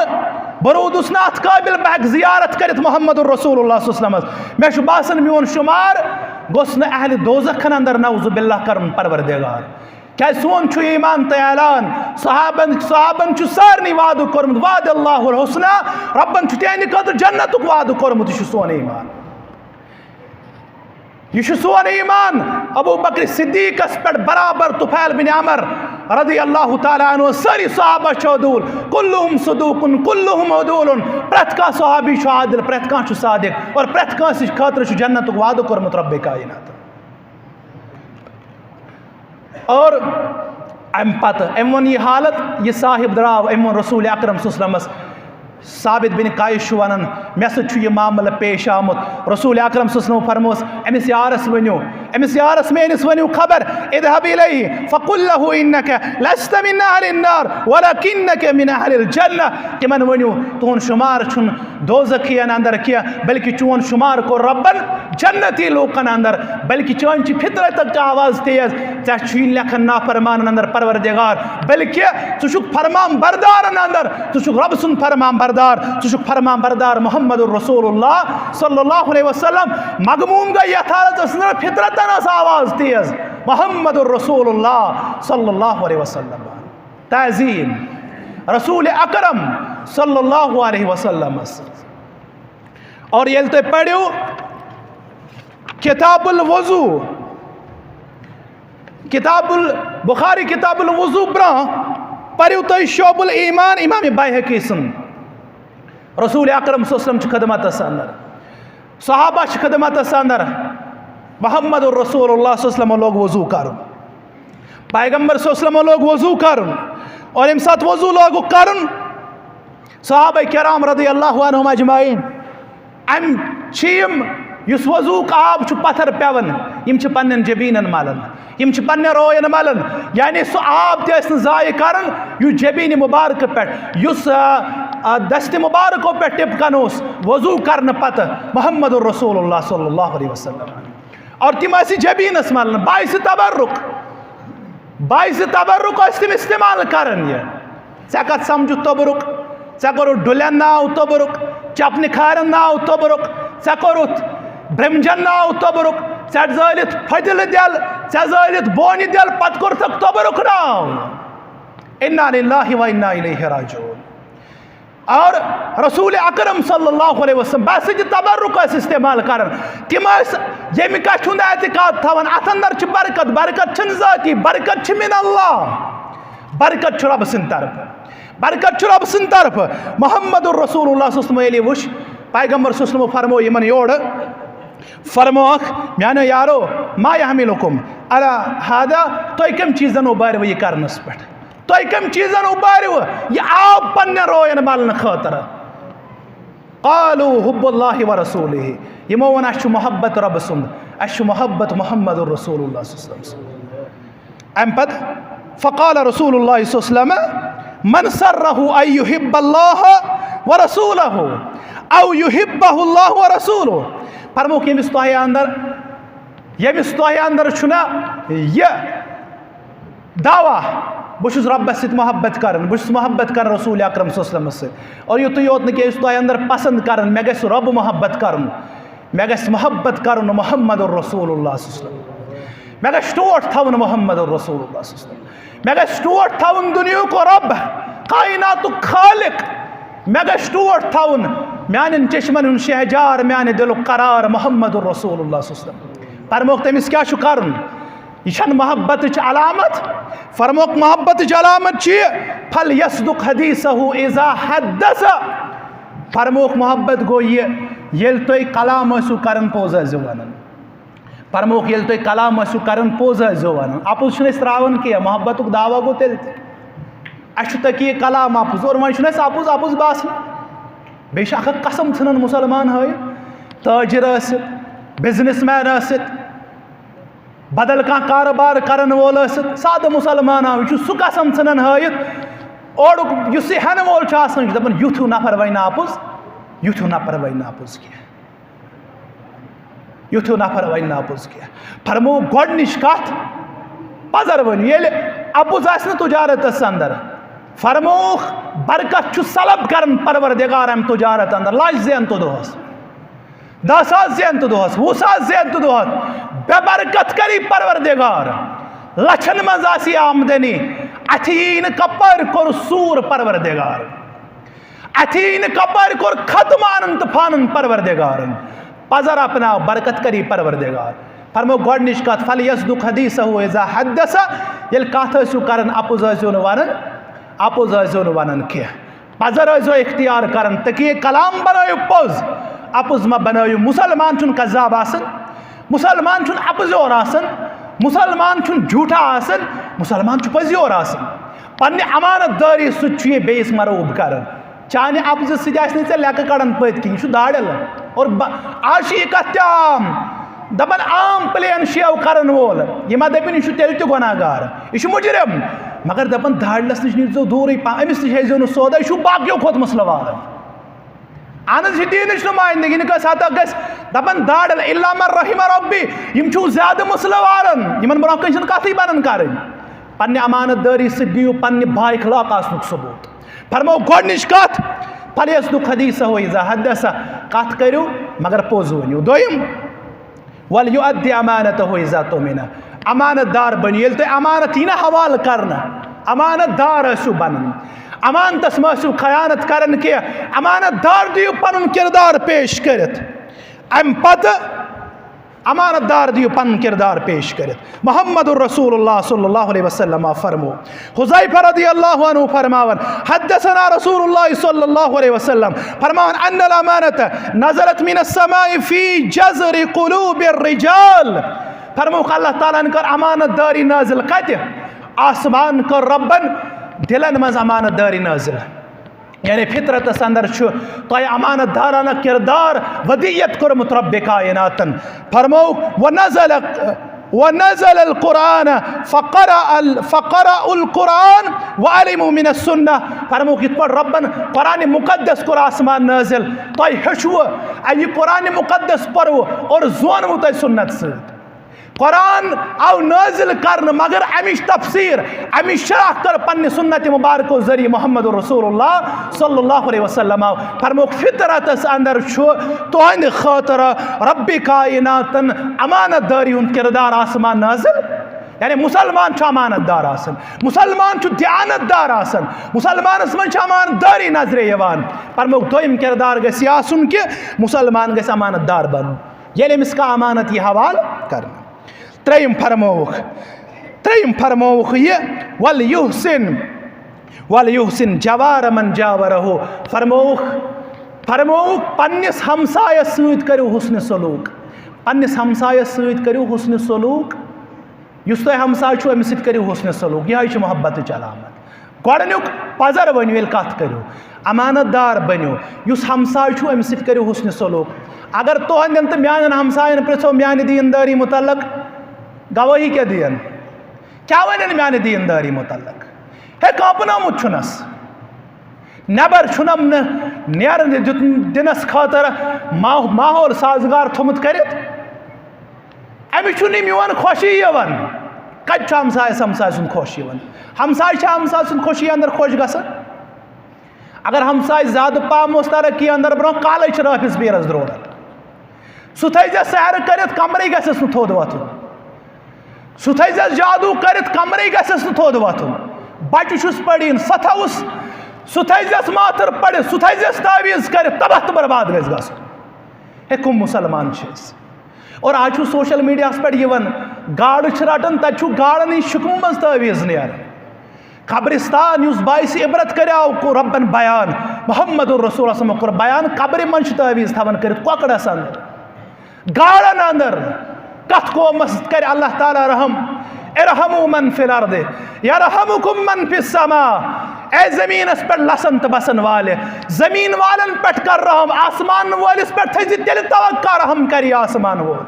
بہٕ روٗدُس نہٕ اتھ قٲبل، بہٕ ہٮ۪کہٕ زیارت کٔرِتھ محمد رسول اللہ صلی اللہ علیہ وسلمس۔ مےٚ چھُ باسان، میون شُمار گوٚژھ نہٕ اہلِ دوزخن اندر، نعوذ باللہ، کرُن پروردگار۔ کیازِ سون چھُ ایمان تہٕ اعلان، صحابن، صحابن چھُ سارنٕے وعدٕ کوٚرمُت، وعد اللہ الحسنی، رۄبن چھُ تِہنٛدِ خٲطرٕ جنتُک وعدٕ کوٚرمُت، یہِ چھُ سون ایمان۔ یہِ چھُ سون ایمان۔ ابو بکر صدیقس پٮ۪ٹھ برابر طفیل بن عمر رضی اللہ تعالیٰ عنہ، سٲری صحابہ چھِ عدول، کلہم صدوقن، کلہم عدولن، پرٛٮ۪تھ کانٛہہ صحابی چھُ عادل، پرٛٮ۪تھ کانٛہہ چھُ صادق، اور پرٛٮ۪تھ کٲنٛسہِ خٲطرٕ چھُ جنتُک وعدٕ کوٚرمُت رۄبِ کائنات۔ اور امہِ پتہٕ أمۍ ووٚن یہِ حالت، یہِ صاحب درٛاو، أمۍ ووٚن رسول اکرم صلی اللہ علیہ وسلمس، ثابت بن قیس چھُ ونان، مےٚ سۭتۍ چھُ یہِ معاملہٕ پیش آمُت۔ رسول اکرم صلی اللہ علیہ وسلم فرموس، أمِس یارس ؤنِو، أمِس یارس میٲنِس ؤنِو خبر، اذهب الیہ فقل له انک لست من اہل النار ولکنک من اہل الجنہ۔ تِمن ؤنِو، تُہُنٛد شُمار چھُنہٕ دوزخین اندر کینٛہہ، بلکہ چون شُمار کوٚر رۄبن جنتی لوٗکن اندر، بلکہ چٲنۍ چھِ فطرتٕچ آواز تیز، ژےٚ چھُے لیکھان نافرمانن اندر پروردگار، بلکہ ژٕ چھُکھ فرمان بردارن اندر، ژٕ چھُکھ رۄب سُنٛد فرمان بردار، ژٕ چھُکھ فرمان بردار محمد رسول اللہ صلی اللہ علیہ وسلم۔ مغموم گٔے یتھ حالتس اندر، فطرتن ٲس آواز تیز، محمد رسول اللہ صلی اللہ علیہ وسلم۔ تعظیم رسول اکرم صلی اللہ علیہ وسلمس۔ اور ییٚلہِ تُہۍ پٔرِو کتاب الوضو، کتاب البخاری، کتاب الوضو برٛونٛہہ پٔرِو تُہۍ شعب الایمان امام بیہقی سُنٛد۔ رسول اکرم صلی اللہ علیہ وسلم چھُ خدمتس اندر، صحابہ چھِ خدمتس اندر، محمد رسول اللہ صلی اللہ علیہ وسلم لوگ وضو کرُن، پیغمبر صلی اللہ علیہ وسلم لوگ وضو کرُن، اور ییٚمہِ ساتہٕ وضو لوگُکھ کرُن، صحابہ کرام رضی اللہ عنہم اجمعین، أمۍ چھِ یِم، یُس وضوٗک آب چھُ پتھر پٮ۪وان، یِم چھِ پننٮ۪ن جبیٖنن ملان، یِم چھِ پننٮ۪ن روین ملان، یعنی سُہ آب تہِ ٲسۍ نہٕ ضایع کران، یُس جبیٖنہِ مبارکہٕ پٮ۪ٹھ، یُس، آ، آ، دستِ مبارکو پٮ۪ٹھ ٹِپکان اوس وضوٗ کرنہٕ پتہٕ محمد رسول اللہ صلی اللہ علیہ وسلم۔ اور تِم ٲسۍ جبیٖنس ملان، باعث تبرک، باعث تبرک ٲسۍ تِم استعمال کران یہِ۔ ژےٚ کتھ سمجھُتھ توٚبرُک؟ ژےٚ کوٚرُتھ ڈُلٮ۪ن ناو توٚبرُک، چپنہِ کھارٮ۪ن ناو توٚبرُک، ژےٚ کوٚرُتھ برٛمجن ناو توٚبرُک، ژےٚ زٲلِتھ پھٔتِلہٕ دٮ۪ل، ژےٚ زٲلِتھ بونہِ دٮ۪ل، پتہٕ کوٚرتھکھ توٚبرُک ناو۔ انا للہ و انا الیہ راجعون۔ اور رسول اکرم صلی اللہ علیہ وسلم بس یہِ تبرک ٲسۍ استعمال کران۔ تِم ٲسۍ ییٚمہِ کتھِ ہُنٛد اعتقاد تھاوان، اتھ اندر چھِ برکت، برکت چھِنہٕ ذٲتی، برکت چھِ من اللہ، برکت چھُ رۄبہٕ سٕنٛدِ طرفہٕ۔ برکت چھُ رۄبہٕ سٕنٛدِ طرفہٕ۔ محمد رسول اللہ صلی اللہ علیہ وسلم ییٚلہِ وٕچھ، پیغمبر صلی اللہ علیہ وسلم فرموو یِمن یورٕ، فرمووکھ، میانیو یارو، ما یحملکم علی ہذا، تُہۍ کَمہِ چیٖزن اوٚبارِوٕ یہِ کرنس پٮ۪ٹھ؟ تُہۍ کَمہِ چیٖزن اوٚبارِوٕ یہِ آب پننٮ۪ن روین ملنہٕ خٲطرٕ؟ قالوا حب اللہ و رسولہ، یِمو ووٚن، اسہِ چھُ محبت رۄبہٕ سُنٛد، اسہِ چھُ محبت محمد رسول اللہ صلی اللہ علیہ وسلم سُنٛد۔ امہِ پتہٕ فقال رسول اللہ صلی اللہ علیہ وسلم، من سرہ ان یحب اللہ و رسولہ او یحبہ اللہ و رسولہ۔ فرمووُکھ، ییٚمِس تۄہہِ اندر، ییٚمِس تۄہہِ اندر چھُنہ یہِ دعویٰ، بہٕ چھُس رۄبس سۭتۍ محبت کران، بہٕ چھُس محبت کران رسول اکرم صلی اللہ علیہ وسلمس سۭتۍ، اور یُتُے یوت نہٕ کینٛہہ، یُس تۄہہِ اندر پسند کران، مےٚ گژھِ رۄب محبت کرُن، مےٚ گژھِ محبت کرُن محمد رسول اللہ صلی اللہ علیہ وسلم۔ مےٚ گژھِ ٹوٹھ تھاوُن محمد رسول اللہ صلی اللہ علیہ وسلم۔ مےٚ گژھِ ٹوٹھ تھاوُن دُنیاہُک رۄب، کائناتُک خالق۔ مےٚ گژھِ ٹوٹھ تھاوُن میانٮ۪ن چشمن ہُنٛد شہجار، میانہِ دِلُک قرار محمد رسول اللہ صلی اللہ علیہ وسلم۔ فرمووُکھ، تٔمِس کیٛاہ چھُ کرُن؟ یہِ چھَنہٕ محبتٕچ علامت۔ فرمووُکھ، محبتٕچ علامت چھِ یہِ، فلیصدق حدیثہ اذا حدث۔ فرمووُکھ، محبت گوٚو یہِ، ییٚلہِ تُہۍ کلام ٲسِو کران، پوٚز ٲسۍزیو ونان۔ فرمووُکھ، ییٚلہِ تُہۍ کلام ٲسِو کران، پوٚز ٲسۍزیو ونان۔ اپُز چھُنہٕ أسۍ تراوان کینٛہہ، محبتُک دعویٰ گوٚو تیٚلہِ تہِ۔ اَسہِ چھُ تقیہ کلام اپُز، اور وۄنۍ چھُنہٕ اَسہِ اپُز اپُز باسان۔ بیٚیہِ چھِ اکھ اکھ قسم ژھٕنان مُسلمان ہٲوِتھ، تٲجِر ٲسِتھ، بزنس مین ٲسِتھ، بدل کانٛہہ کارٕبار کرن وول ٲسِتھ، سادٕ مُسلمان آو، یہِ چھُ سُہ قسم ژھٕنان ہٲوِتھ۔ اورُک یُس یہِ ہٮ۪نہٕ وول چھُ آسان، یہِ چھُ دَپان، یُتھ ہیوٗ نفر وَنہِ نہٕ اَپُز، یُتھ ہیوٗ نفر وَنہِ نہٕ اَپُز کینٛہہ، یُتھ ہیوٗ نفر وَنہِ نہٕ اَپُز کینٛہہ۔ فرموو گۄڈٕنِچ کَتھ، پَزر ؤنِو، ییٚلہِ اَپُز آسہِ نہٕ تجارتَس اندر، فرمووُکھ، برکت چھُ سلب کران پروردگار اَمہِ تجارت اندر، لَچھ زینتو دۄہَس۔ دَہ ساس زینتہٕ دۄہَس، وُہ ساس زینتہٕ دۄہَس، بے برکت کری پروردگار۔ لَچھَن منٛز آسہِ یہِ آمدنی، اَتھِ یی نہٕ کَپٲرۍ کوٚر سوٗر پروردگار۔ اَتھِ یی نہٕ کَپٲرۍ کوٚر ختم آنن تہٕ فانن پروردگارن۔ پَزر اپناو، برکت کری پروردگار۔ فرمو گۄڈٕنِچ کَتھ، فلیصدق حدیثہ اذا حدث، ییٚلہِ کَتھ ٲسِو کران، اَپُز ٲسۍزیو نہٕ وَنان، اَپُز ٲسۍزیو نہٕ وَنان کینٛہہ۔ پزر ٲسۍزیو اختیار کران، تقیہ کلام بنٲیِو پوٚز، اپُز مہ بنٲیِو۔ مسلمان چھُنہٕ کذاب آسان، مسلمان چھُنہٕ اپُزیور آسان، مسلمان چھُنہٕ جھوٗٹا آسان، مسلمان چھُ پٔزیور آسان۔ پننہِ امانت دٲری سۭتۍ چھُ یہِ بیٚیِس مروب کران۔ چانہِ اپزٕ سۭتۍ آسہِ نہٕ ژےٚ لیٚکہٕ کڑان پٔتۍ کِنۍ، یہِ چھُ داڑٮ۪ل۔ اور بہ-، آز چھِ یہِ کتھ تہِ عام، دپان عام پلین شیو کرن وول، یہِ ما دپن یہِ چھُ تیٚلہِ تہِ گۄناہ گار، یہِ چھُ مجرم، مگر دپان داڑلس نِش نیٖرزیو دوٗرٕے پہم، أمِس نِش ہیٚزیو نہٕ سودا، یہِ چھُ باقیو کھۄتہٕ مسلہٕ وارن۔ اہن حظ، یہِ چھُ دیٖنٕچ نُمٲیندگی، نہٕ کٲنٛسہِ حد تک گژھِ دپان داڑل، الا من رحم ربی، یِم چھِو زیادٕ مسلہٕ وارن، یِمن برونٛہہ کنہِ چھنہٕ کتھٕے بنان کرٕنۍ۔ پننہِ امانت دٲری سۭتۍ دِیِو پننہِ با اخلاق آسنُک ثبوت۔ فرمو گۄڈنِچ کتھ، فلیصدق حدیثہ اذا حدث، کتھ کٔرِو مگر پوٚز ؤنِو۔ دوٚیِم، وَلْيُؤَدِّ أَمَانَتَهُ إِذَا اؤْتُمِنَ، امانت دار بٔنِو۔ ییٚلہِ تۄہہِ امانت یی نہ حوالہٕ کرنہٕ، امانت دار ٲسِو بنان، امانتس مہ ٲسِو خیانت کران کینٛہہ، امانت دار دِیِو پنُن کردار پیش کٔرِتھ۔ امہِ پتہٕ امانت دار دِیِو پنُن کردار پیش کٔرِتھ۔ محمد رسول اللہ صلی اللہ علیہ وسلم فرمو، حذیفہ رضی اللہ عنہ فرماوان، حدثنا رسول اللہ صلی اللہ علیہ وسلم فرماوان، ان الامانت نزلت من السماء فی جذر قلوب الرجال۔ فرموکھ، اللہ تعالیٰ ہن کٔر امانت داری نازل۔ کتہِ؟ آسمان کٔر ربن دلن منٛز امانت داری نازل۔ یعنی فطرتس اندر چھُ تۄہہِ امانت دارانہ کردار، ودیت کوٚرمُت رب کائناتن۔ فرمو، ونزل، ونزل القرآن فقرأ ال-، فقرأ القرآن وعلموا من السنة۔ فرموکھ، یِتھ پٲٹھۍ ربن قرآن مقدس کوٚر آسمان نازل، تۄہہِ ہیوٚچھوٕ، اَ، یہِ قرآن مقدس پوٚروٕ اور زونوٕ تۄہہِ سنت سۭتۍ۔ قرآن آو نازل کرنہٕ، مگر امِچ تفسیر، امِچ شرح کٔر پننہِ سنت مبارکو ذریعہ محمد رسول اللہ صلی اللہ علیہ وسلم۔ فرموکھ، فطرتس اندر چھُ تُہنٛدِ خٲطرٕ رب کائناتن امانت دٲری ہُنٛد کردار آسمان نازل۔ یعنی مسلمان چھُ امانت دار آسان، مسلمان چھُ دیانت دار آسان، مسلمانس منٛز چھِ امانت دٲری نظرِ یِوان۔ فرموکھ، دوٚیِم کردار گژھِ یہِ آسُن کہِ مسلمان گژھِ امانت دار بنُن۔ ییٚلہِ أمِس کانٛہہ امانت یی حوالہٕ کرنہٕ۔ ترٛیٚیِم فرمووُکھ، ترٛیٚیِم فرمووُکھ یہِ، "وَلْيُحْسِنْ، وَلْيُحْسِنْ جَوَارَ مَنْ جَاوَرَهُ"۔ فرمووُکھ، فرمووُکھ، پننِس ہمسایس سۭتۍ کٔرِو حسنِ سلوک، پننِس ہمسایس سۭتۍ کٔرِو حسنِ سلوک۔ یُس تۄہہِ ہمسایہِ چھُو، أمِس سۭتۍ کٔرِو حسنِ سلوک، یِہوٚے چھِ محبتٕچ علامت۔ گۄڈٕنیُک پزر بٔنِو ییٚلہِ کتھ کٔرِو، امانت دار بٔنِو۔ یُس ہمسایہِ چھُو، أمِس سۭتۍ کٔرِو حسنِ سلوک۔ اگر تُہنٛدٮ۪ن تہٕ میانٮ۪ن ہمساین پرژھو میانہِ دیندٲری متعلق، گوٲہی کیٛاہ دِین؟ کیٛاہ ونن میانہِ دیندٲری متعلق؟ ہے، کانٛہہ بنومُت چھُنس، نٮ۪بر چھُنم نہٕ نیرن دیُت-، دِنس خٲطرٕ ماح-، ماحول سازگار تھوٚمُت کٔرِتھ۔ أمِس چھُنہٕ میون خۄشی یِوان۔ کَتہِ چھُ ہمسایَس ہمسایہِ سُنٛد خۄش یِوان؟ ہمسایہِ چھا ہمسایہِ سُنٛد خۄشی اندر خۄش گژھان؟ اگر ہمسایہِ زیادٕ پہم اوس ترقی اندر برونٛہہ، کالے چھِ رٲفِس بیرس درولان۔ سُہ تھٲیزِ سحر کٔرِتھ، کمرٕے گژھٮ۪س نہٕ تھوٚد وۄتھُن۔ سُہ تھٲیزِ جادو کٔرِتھ، کمرٕے گژھٮ۪س نہٕ تھوٚد وۄتھُن۔ بچہِ چھُس پٔرِن، سۄ تھاوُس، سُہ تھٲیزٮ۪س ماتھٕر پٔرِتھ، سُہ تھٲیزٮ۪س تعویذ کٔرِتھ، تباہ تہٕ برباد گژھِ گژھُن۔ ہے، کٕم مسلمان چھِ أسۍ؟ اور آز چھُ سوشل میڈیاہَس پٮ۪ٹھ یِوان، گاڈٕ چھِ رَٹان، تَتہِ چھُ گاڈَن ہٕنٛدۍ شِکمہٕ منٛز تعویٖذ نیران۔ قبرستان یُس باعث عبرت کریاو، کو ربن بیان، محمد الرسول صلی اللہ علیہ وسلم کوٚر بیان، قبرِ منٛز چھِ تعویٖذ تھاوان کٔرِتھ کۄکرَس اندر، گاڈَن اندر۔ کَتھ قومَس کرِ اللہ تعالیٰ رحم؟ ارحموا من فی الارض یرحمکم من فی السماء۔ اے زمینس پٮ۪ٹھ لسن تہٕ بسن والہِ، زمین والٮ۪ن پٮ۪ٹھ کر رحم، آسمان وٲلِس پٮ۪ٹھ تھٲیزِ تیٚلہِ توقع، رحم کرِ آسمان وول۔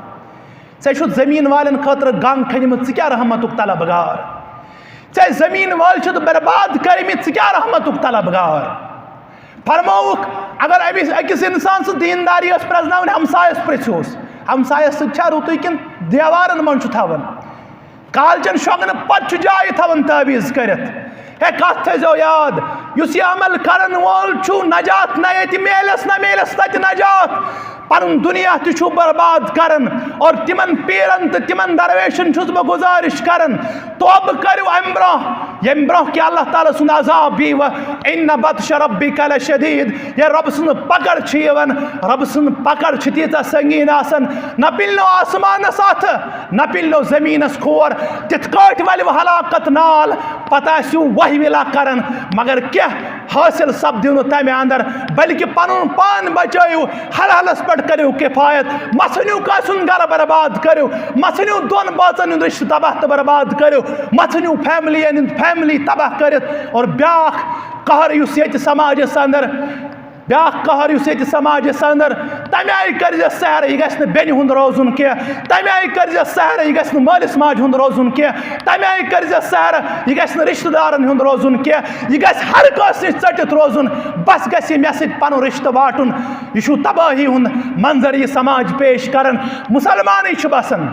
ژےٚ چھُتھ زمین والٮ۪ن خٲطرٕ گنگ کھٔنِمٕژ، ژٕ کیٛاہ رحمتُک طلبگار؟ ژےٚ زمین وٲلۍ چھِتھ برباد کٔرمٕتۍ، ژٕ کیٛاہ رحمتُک طلبگار؟ فرمووُکھ، اگر أمِس أکِس اِنسان سٕنٛز دیٖنداری ٲس پرٛزناوٕنۍ، ہمسایَس پرٛژھِوس، ہمسایَس سۭتۍ چھا رُتُے کِنہٕ دیوارَن منٛز چھُ تھاوان؟ کالچَن شۄنٛگنہٕ پَتہٕ چھُ جایہِ تھاوان تعویٖذ کٔرِتھ۔ ہے، کَتھ تھٲیزیو یاد، یُس یہِ عمل کَرَن وول چھُ، نجات نہ ییٚتہِ میلٮ۪س نہ میلٮ۪س تَتہِ نجات، پَنُن دُنیا تہِ چھُ برباد کَران۔ اور تِمَن پیٖرَن تہٕ تِمَن درویشَن چھُس بہٕ گُزٲرِش کَران، توبہٕ کٔرِو اَمہِ برٛونٛہہ، ییٚمہِ برٛونٛہہ کہِ اللہ تعالیٰ سُنٛد عذاب یی وٕ۔ ان بطش ربک لشدید، یا رب سٕنٛز پکڑ چھِ یِوان، رب سٕنٛز پکڑ چھِ تیٖژاہ سنگیٖن آسان، نہ پِلنو آسمانس اتھٕ، نہ پِلنو زمیٖنس کھور، تِتھ کٲٹھۍ ولہِ وٕ ہلاکت نال، پتہٕ آسِو وہہِ وِلا کران، مگر کینٛہہ حٲصِل سپدِو نہٕ تمہِ اندر، بلکہِ پنُن پان بچٲیِو، حلالس پٮ۪ٹھ کٔرِو کفایت، مہ ژھٕنِو کٲنٛسہِ ہُنٛد گرٕ برباد کٔرِو، مہ ژھٕنِو دۄن بٲژن ہُنٛد رشتہٕ تباہ تہٕ برباد کٔرِو، مہ ژھٕنِو فیملی ہٕنٛدۍ فیملی تباہ کٔرِتھ۔ اور بیٛاکھ قہر یُس ییٚتہِ سماجس اندر، بیٛاکھ قہر یُس ییٚتہِ سماجس اندر، تمہِ آیہِ کٔرزِ سحر، یہِ گژھِ نہٕ بیٚنہِ ہُنٛد روزُن کینٛہہ، تمہِ آیہِ کٔرزِ سحر، یہِ گژھِ نہٕ مٲلِس ماجہِ ہُنٛد روزُن کینٛہہ، تمہِ آیہِ کٔرزِ سحر، یہِ گژھِ نہٕ رشتہٕ دارن ہُنٛد روزُن کینٛہہ، یہِ گژھِ ہر کٲنٛسہِ نِش ژٔٹِتھ روزُن، بس گژھِ مےٚ سۭتۍ پنُن رشتہٕ واٹُن۔ یہِ چھُ تبٲہی ہُنٛد منظر یہِ سماج پیش کران۔ مسلمانٕے چھُ بسان،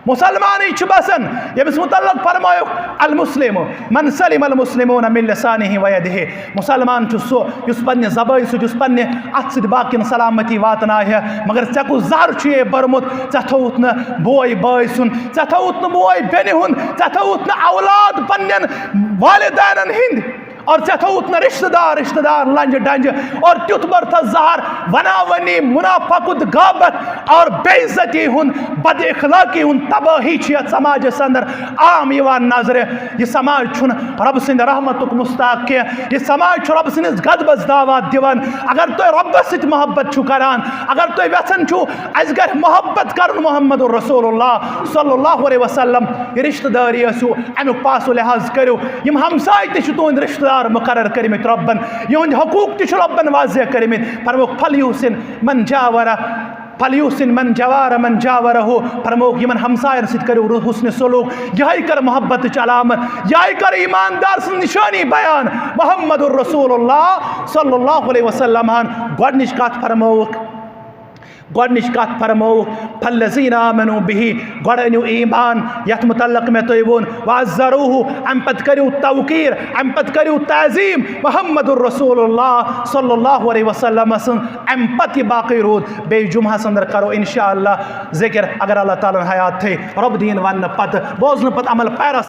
مسلمانٕے چھُ بسان، ییٚمِس متعلق فرمٲیُکھ، "المسلم من سلم المسلمون من لسانہ و یدہ"۔ مسلمان چھُ سُہ یُس پننہِ زبٲنۍ سۭتۍ، یُس پننہِ اتھٕ سۭتۍ باقین سلامتی واتناوِ۔ مگر ژےٚ کُس زہر چھُ یے بوٚرمُت؟ ژےٚ تھووُتھ نہٕ بوے بٲے سُنٛد، ژےٚ تھووُتھ نہٕ بوے بیٚنہِ ہُنٛد، ژےٚ تھووُتھ نہٕ اولاد پننٮ۪ن والدینن ہٕنٛدۍ۔ اور ژےٚ تھوٚوُتھ نہٕ رشتہٕ دار، رشتہٕ دار لنجہِ ڈنجہِ، اور تیُتھ بٔرتھس زہر، وناونی، منافقت، غابت اور بے عزتی ہُنٛد، بد اخلاقی ہُنٛد، تباہی چھِ یتھ سماجس اندر عام یِوان نظرِ۔ یہِ سماج چھُنہٕ رۄبہٕ سٕنٛدِ رحمتُک مستحق کینٛہہ۔ یہِ سماج چھُ رۄبہٕ سٕنٛدِس غضبس دعوت دِوان۔ اگر تُہۍ رۄبس سۭتۍ محبت چھِو کران، اگر تُہۍ یژھان چھِو اسہِ گژھِ محبت کرُن محمد رسول اللہ صلی اللہ علیہ وسلم، یہِ رشتہٕ دٲری ٲسِو، امیُک پاس و لحاظ کٔرِو۔ یِم ہمساے تہِ چھِ تُہنٛدۍ رشتہٕ دار مقرر کٔرمٕتۍ رۄبن، یِہنٛدۍ حقوق تہِ چھِ رۄبن واضح کٔرمٕتۍ۔ فرمووُکھ، فلیحسن من جاورہ، فلیحسن من جاورہ، من جاورہ۔ فرمووُکھ، یِمن ہمساین سۭتۍ کٔرِو حسن سلوک۔ یِہے کٔر محبتٕچ علامت، یِہے کٔر ایماندار سٕنٛز نشٲنی بیان۔ محمد رسول اللہ صلی اللہ علیہ وسلم ہن گۄڈنِچ کتھ فرمٲوٕکھ، گۄڈنِچ کتھ فرمٲوٕکھ، فالذین آمنوا بہ، گۄڈٕ أنِو ایمان، یتھ متعلق مےٚ تۄہہِ ووٚن، وعزروہ، امہِ پتہٕ کٔرِو توقیر، امہِ پتہٕ کٔرِو تعظیم محمد رسول اللہ صلی اللہ علیہ وسلم سٕنٛز، امہِ پتہٕ یہِ باقٕے روٗد بیٚیہِ جمعہس اندر کرو انشاءاللہ ذکر، اگر اللہ تعالیٰ ہن حیات تھٲے۔ رۄب دِیِن وننہٕ پتہٕ، بوزنہٕ پتہٕ عمل پیرا۔